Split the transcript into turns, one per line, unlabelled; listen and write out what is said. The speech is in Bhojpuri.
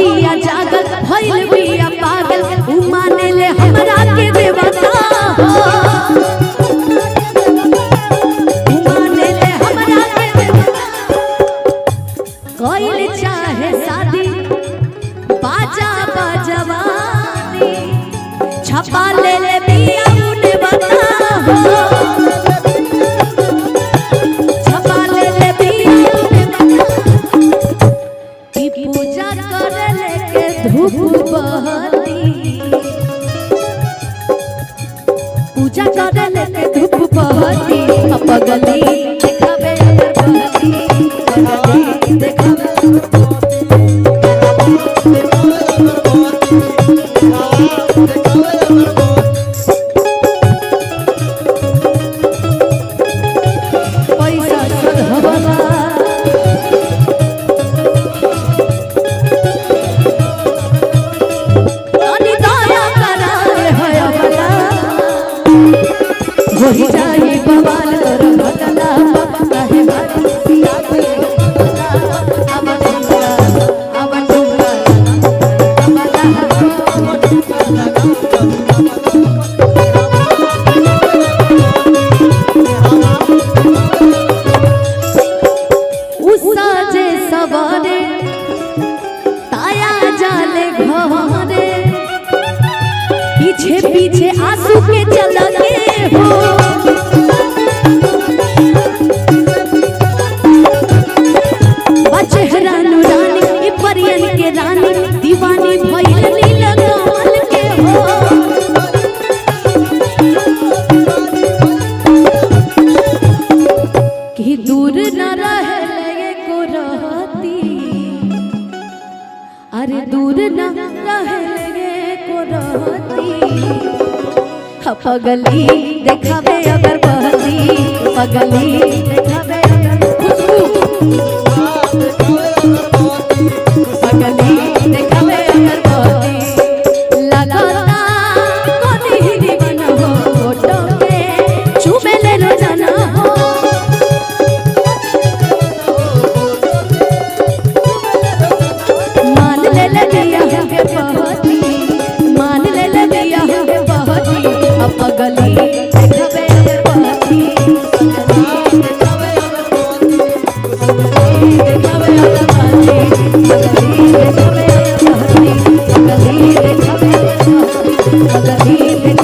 रहतिया जागल भइल बिया पागल, उ माने ले हमरा के देवता हो। उ माने ले हमरा के देवता। कइल चाहे शादी बाजा बजवानी, छपा ले ले बिया उने बता हो। छपा ले ले बिया उने बता। की पूजा करे लेके धूप बहती, पूजा करे लेके धूप बहती, पगली देखावे अगरबत्ती, पगली देखावे। पैसा सधवला तनी दया करा रे हयवला, होई जाई बवाल तोर भगला, काहे भारी सिया के भगला। अब ठुमका, अब ठुमका, अबला। उषा जे सवारे ताया जाले घरे, पीछे पीछे आंसू के चल के हो। बचेहरा रानी ई परियन के रानी, दीवानी भइल नील कमल के हो। कि दूर न रहे लगे को रहती, अरे दूर न रहे लगे को रहती, पगली देखावे अगर बहती, पगली देखावे अगर खुशबू, पगली देखावे अगर बहती। लगता कोनी ही दीवाना हो, फोटो के चूमे ले रोजाना हो। मान ले ले बिया के बहती, मान ले ले बिया के बहती, अब पगली देखावे अगर बहती, देखावे अगर बहती, पगली देखावे अगर बहती, पगली देखावे अगर बहती, पगली।